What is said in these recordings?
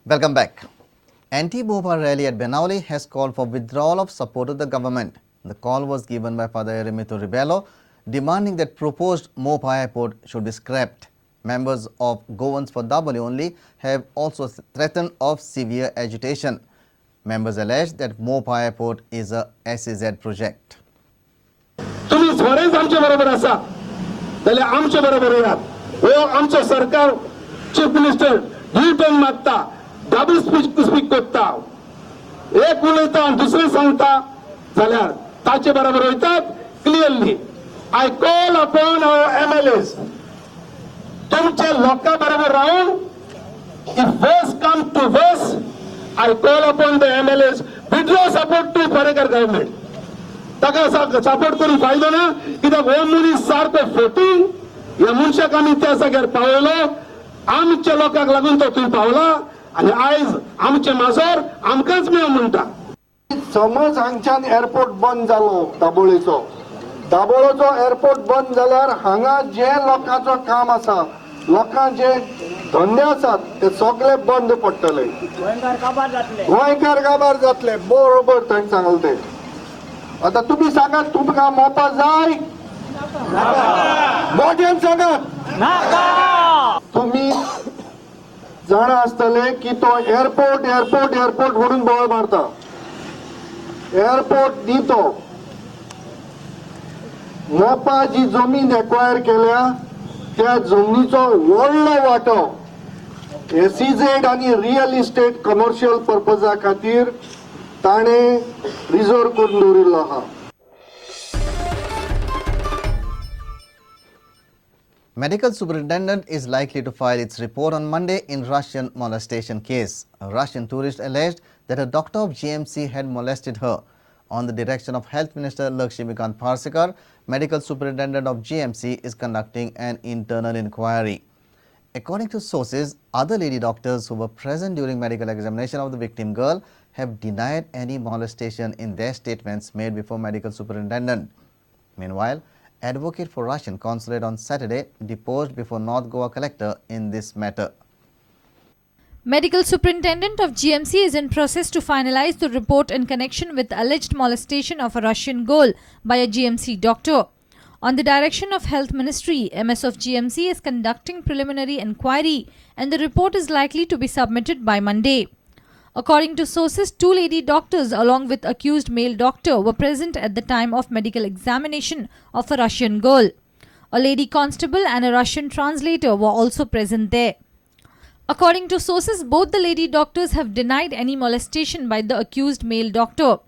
Welcome back. Anti-Mopa rally at Benaulim has called for withdrawal of support of the government. The call was given by Father Eremito Rebello, demanding that proposed Mopa airport should be scrapped. Members of Goans for Dabolim only have also threatened of severe agitation. Members allege that Mopa airport is a SEZ project. तुम्ही खरेंच आमचे बरोबर आसा जाल्यार आमचे बरोबर येयात. हो आमचो सरकार, चीफ मिनिस्टर यू टर्न मागता, डबल स्पीक करता, एक उलयता आनी दुसरें सांगता जाल्यार ताचे बरोबर वयतात. Clearly I call upon our MLAs, तुमचे लोकां बरोबर रावन, if worse come to worse, I call upon the MLAs, withdraw support to Parrikar government. ताका सपोर्ट करून फायदो ना, कित्याक हो मनीस सारको फोटींग. ह्या मनशाक आमी त्या जाग्यार पावयलो, आमच्या लोकांक लागून तो थंय पावला आनी आयज आमचें माजर आमकांच मेळ म्हणटा. समज हांगच्यान एअरपोर्ट बंद जालो दाबोळेचो, दाबोळेचो एअरपोर्ट बंद जाल्यार हांगा जे लोकांचो काम आसा, लोकांक जे धंदे आसात, ते सगळे बंद पडटले. गोंयकार काबार जातले. गोंयकार काबार जातले. बरोबर थंय सांगले ते. आता तुम्ही सांगात, तुमकां मोपा जाय? मोठ्यान सांगात. तुम्ही जाणा आसतले की तो एअरपोर्ट, एअरपोर्ट, एअरपोर्ट म्हणून बोवाळ मारता. एअरपोर्ट न्ही तो. मोपा जी जमीन एक्वायर केल्या, त्या जमनीचो व्हडलो वांटो एसईझेड आनी रियल इस्टेट कमर्शियल पर्पजा खातीर ताणें रिजर्व करून दवरिल्लो आहा. Medical superintendent is likely to file its report on Monday in Russian molestation case. A Russian tourist alleged that a doctor of GMC had molested her. On the direction of Health Minister Lakshmikant Parsekar, Medical Superintendent of GMC is conducting an internal inquiry. According to sources, other lady doctors who were present during medical examination of the victim girl have denied any molestation in their statements made before medical superintendent. Meanwhile, advocate for Russian consulate on Saturday deposed before North Goa collector in this matter. Medical Superintendent of GMC is in process to finalize the report in connection with alleged molestation of a Russian girl by a GMC doctor. On the direction of Health Ministry, MS of GMC is conducting preliminary inquiry and the report is likely to be submitted by Monday. According to sources, two lady doctors along with accused male doctor were present at the time of medical examination of a Russian girl. A lady constable and a Russian translator were also present there. According to sources, both the lady doctors have denied any molestation by the accused male doctor.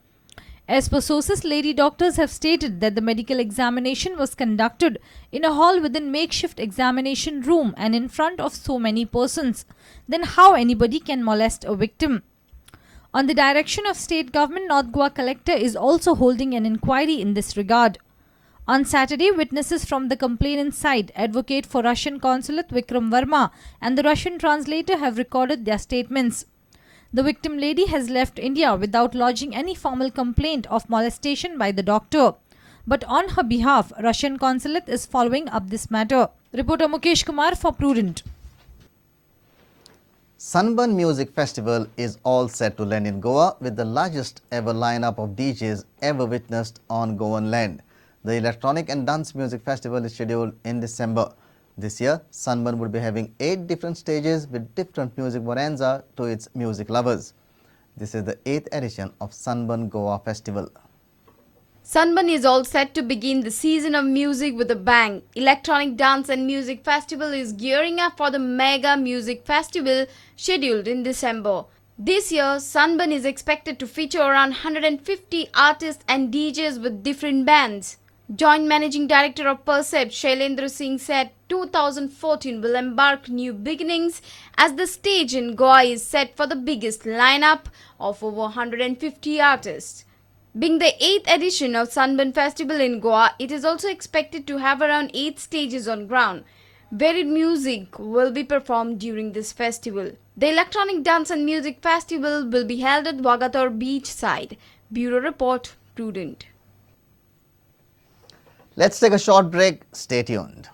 As per sources, lady doctors have stated that the medical examination was conducted in a hall within makeshift examination room and in front of so many persons. Then how anybody can molest a victim? On the direction of state government, North Goa collector is also holding an inquiry in this regard. On Saturday, witnesses from the complainant side, advocate for Russian consulate Vikram Verma and the Russian translator, have recorded their statements. The victim lady has left India without lodging any formal complaint of molestation by the doctor. But on her behalf, Russian consulate is following up this matter. Reporter Mukesh Kumar for Prudent. Sunburn Music Festival is all set to land in Goa with the largest ever lineup of DJs ever witnessed on Goan land. The Electronic and Dance Music Festival is scheduled in December. This year, Sunburn would be having 8 different stages with different music bonanza to its music lovers. This is the 8th edition of Sunburn Goa Festival. Sunburn is all set to begin the season of music with a bang. Electronic Dance and Music Festival is gearing up for the mega music festival scheduled in December. This year, Sunburn is expected to feature around 150 artists and DJs with different bands. Joint Managing Director of Percept, Shailendra Singh, said 2014 will embark new beginnings as the stage in Goa is set for the biggest lineup of over 150 artists. Being the 8th edition of Sunburn Festival in Goa, it is also expected to have around 8 stages on ground. Varied music will be performed during this festival. The Electronic Dance and Music Festival will be held at Vagator Beach side. Bureau Report, Prudent. Let's take a short break. Stay tuned.